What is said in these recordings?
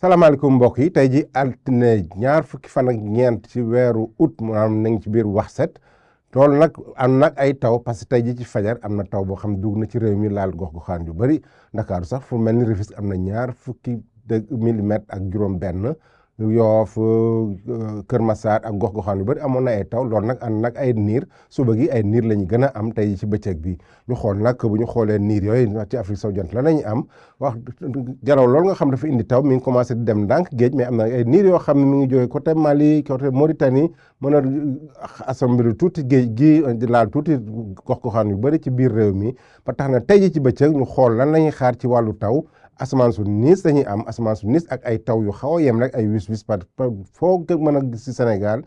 salaamaaleykum mbokk yi tey ji altine ñaar fukki fan ak ñeent ci weeru août maanaam nañ ci biir wax set loolu nag am nag ay taw parce que tey ji ci fajar am na taw boo xam dugg na ci réew mi laal gox-goxaan yu bëri Ndakaaru sax fu mel ni Rufisque am na ñaar fukki millimètres ak juróom benn Yoof Kër Massar ak gox-goxaan yu bëri amoon na ay taw loolu nag ànd nag ay niir suba gi ay niir la ñu gën a am tey ci bëccëg bi ñu xool nag bu ñu xoolee niir yooyu ci Afrique sowu jant la nañu am wax jaraw loolu nga xam dafa indi taw mi ngi commencé di dem ndànk géej mais am na ay niir yoo xam ne mi ngi jógee côté Mali côté Mauritanie mën a assemblée tuuti géej gi di laal tuuti gox-goxaan yu bëri ci biir réew mi ba tax na tey ji ci bëccëg ñu xool lan la ñuy xaar ci wàllu taw asamaan su niis dañuy am asamaan su niis ak ay taw yu xaw a yem rek ay wis-wis foo mën a gis ci Sénégal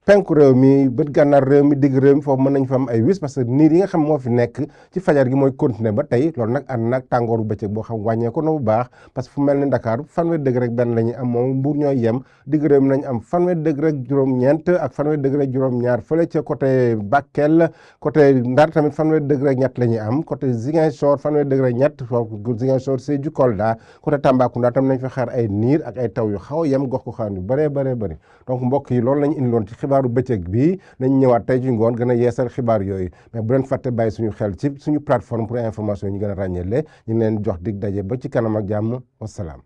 penku réew mi bët gànnaar réew mi digg réew mi foofu mën nañ fa am ay wis parce que niir yi nga xam moo fi nekk ci fajar gi mooy continuer ba tey loolu nag ànd nag tàngooru bëccëg boo xam wàññeeku na bu baax parce que fu mel ni Dakar fanweeri degré rek benn la ñuy am moom Mbuur ñooy yem digg réew mi nañ am fanweeri degré rek juróom-ñeent ak fanweeri degré rek juróom-ñaar fële ca côté Bakel côté Ndar tamit fanweeri degré rek ñett la ñuy am côté Ziguinchor fanweeri degré rek ñett foofu Ziguinchor Sédhiou Kolda côté Tambacounda tam nañ fa xaar ay niir ak ay taw yu xaw a yem gox ko xaan yu bëree bëri donc mbokk yi loolu lañu indiloon ci xibaaru bëccëg bi nañ ñëwaat tey ci ngoon gën a yeesal xibaar yooyu mais bu leen fàtte bàyyi suñu xel ci suñu plateforme pour information yi ñu gën a ràññeele ñu leen jox dig daje ba ci kanam ak jàmm wasalaam